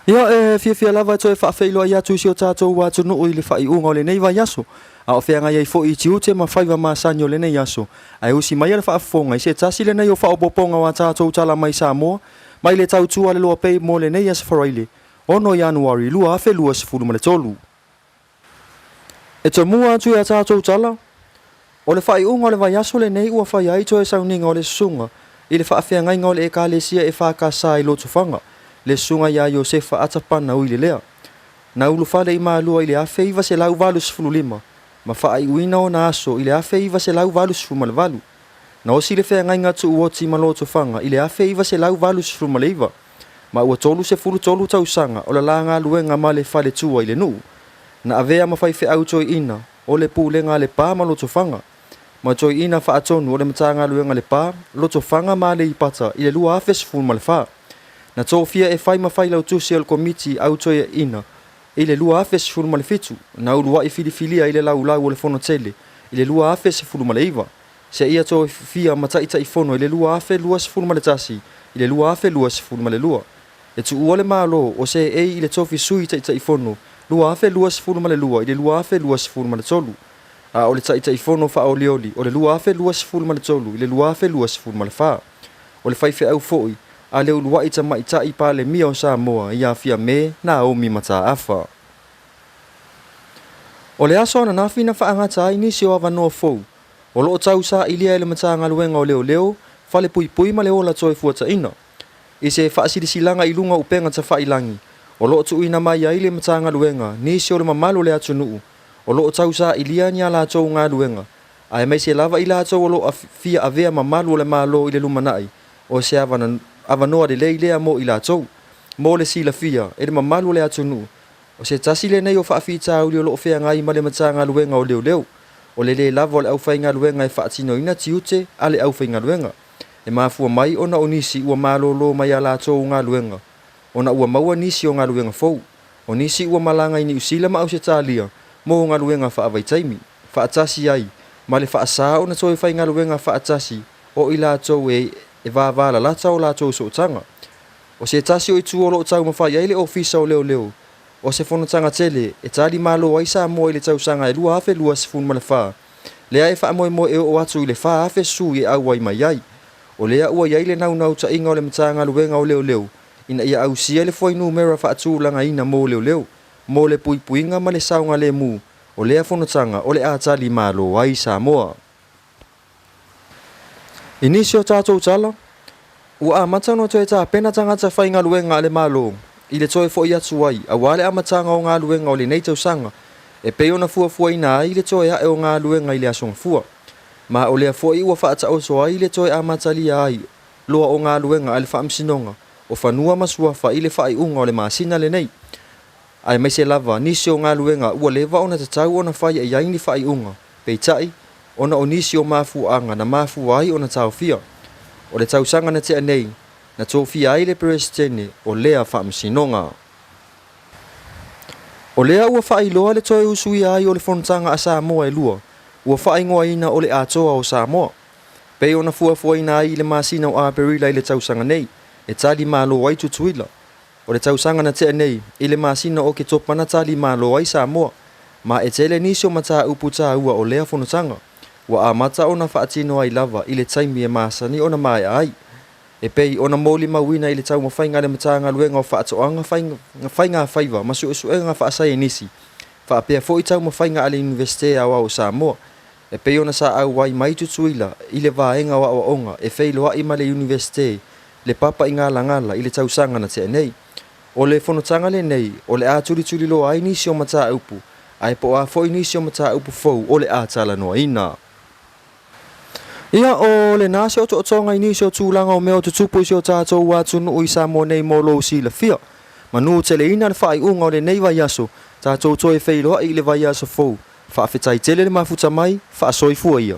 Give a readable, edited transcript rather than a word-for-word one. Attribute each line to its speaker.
Speaker 1: Ia, e fiafia lava e toe faafeiloai atu i si o tatou atunuu i le faaiuga o lenei vaiaso, a o feagai ai foi i tiute ma faiva masani o lenei aso, ae usi maia le faafofoga i se tasi lenei o faaopoopoga o a tatou tala mai Samoa, mai le tautua a le Loa Pay mo lenei Aso Faraile, 6 Ianuari 2023. E tomua atu i a tatou tala, o le faaiuga o le vaiaso lenei ua fai ai toe sauniga o le susuga i le faafeagaiga o le Ekalesia EFKS i Lotofaga, le Susuga ia Iosefa Atapana Uilelea. Na ulufale i Malua i le 1985 ma faaiuina ona aso i le 1988. Na osi le feagaiga tuuoti ma Lotofaga i le 1989 ma ua 33 tausaga o la galuega ma le faletua i le nuu. Na avea ma faifeau toeaina o le Pulega a Lepa ma Lotofaga, ma toeaina faatonu o le Matagaluega Lepa, Lotofaga ma Aleipata i le 2014. Na tofia e fai ma failautusi o le Komiti au Toeaina i le 2017, na uluai filifilia i le laulau o le Fonotele i le 2019, seia tofia ma Taitaifono i le 2021 i le 2022. E tuua le Malo o seei i le tofi Sui Taitaifono 2022 i le 2023, a o le Taitaifono faaolioli o le 2023 i le 2024. O le faifeau foi a le uluai tamaitai Palemia o Samoa ia Fiame Naomi Mataafa. O le aso ananafi na faagata ai nisi o avanoa fou o lo o tausailia e le Matagaluega o Leoleo, Falepuipui ma le Ola Toefuataiga. I se faasilasilaga i luga o upega tafailagi o lo o tuuina mai ai le Matagaluega nisi o le mamalu o le atunuu o lo o tausailia ni a latou galuega aemaise lava i latou o lo o fia avea mamalu o le Malo i le lumanai, o se avanoa lelei lea mo i latou. Mo le silafia e le mamalu o le atunuu, o se tasi lenei o faafitauli o lo o feagai ma le Matagaluega o Leoleo, o le lē lava o le aufaigaluega e faatinoina tiute a le aufaigaluega. E mafua mai ona o nisi ua malolo mai a latou galuega ona ua maua nisi o galuega fou. O nisi ua malaga i Niu Sila ma Ausetalia mo galuega faavaitaimi, faatasi ai ma le faasā ona toe faigaluega faatasi o i latou e vavalalata o latou sootaga. O se tasi o itu o lo o taumafai ai le Ofisa o Leoleo, o se fonotaga tele e tali malo ai Samoa i le tausaga e 2024, lea e faamoemoe e oo atu i le 4,000 sui e auai mai ai. O lea ua i ai le naunautaiga o le Matagaluega o Leoleo ina ia ausia le fuainumera faatulagaina mo leoleo, mo le puipuiga ma le saogalemu o lea fonotaga o le a tali malo ai Samoa. I nisi o tatou tala, ua amata ona toe tapena tagata faigaluega a le Malo i le toe foi atu ai aua le amataga o galuega o lenei tausaga e pei ona fuafuaina ai le toe ae o galuega i le Aso Gafua. Ma o lea foi ua faataoto ai le toe amatalia ai loa o galuega a le Faamasinoga o Fanua ma Suafa i le faaiuga o le masina lenei, aemaise lava nisi o galuega ua leva ona tatau ona fai i ai ni faaiuga, peitai, ona o nisi o mafuaaga na mafua ai ona taofia. O le tausaga na tea nei, na tofia ai le Peresetene o lea Faamasinoga. O lea ua faailoa le toe usuia ai o le Fonotaga a Samoa e lua, ua faaigoaina o le Atoa o Samoa. Pei ona fuafuaina ai i le masina o Aperila i le tausaga nei, e tali malo ai Tutuila. O le tausaga na tea nei, i le masina o Oketopa na tali malo ai Samoa, ma e tele nisi o mataupu taua o lea fonotaga, ua amata ona faatino ai lava i le taimi e masani ona maea ai. E pei ona molimauina i le taumafaiga a le Matagaluega o Faatoaga, Faigafaiva ma Suesuega Faasaienisi, faapea foi taumafaiga a le Iunivesite Aoao o Samoa, E pei ona sa auai mai Tutuila i le vaega o aoaoga e feiloai ma le Iunivesite le papa i Galagala i le tausaga na tea nei. O le fonotaga lenei, o le a tulituliloa ai nisi o mataupu, ae po o a foi nisi o mataupu fou o le a talanoaina. Ia, o lena se otootoga i nisi o tulaga o mea o tutupu i si o tatou atunuu i Samoa nei mo lou silafia. Manu teleina le faaiuga o lenei vaiaso, tatou toe feiloai i le vaiaso fou. Faafetai tele le mafuta mai, faasoifua ia.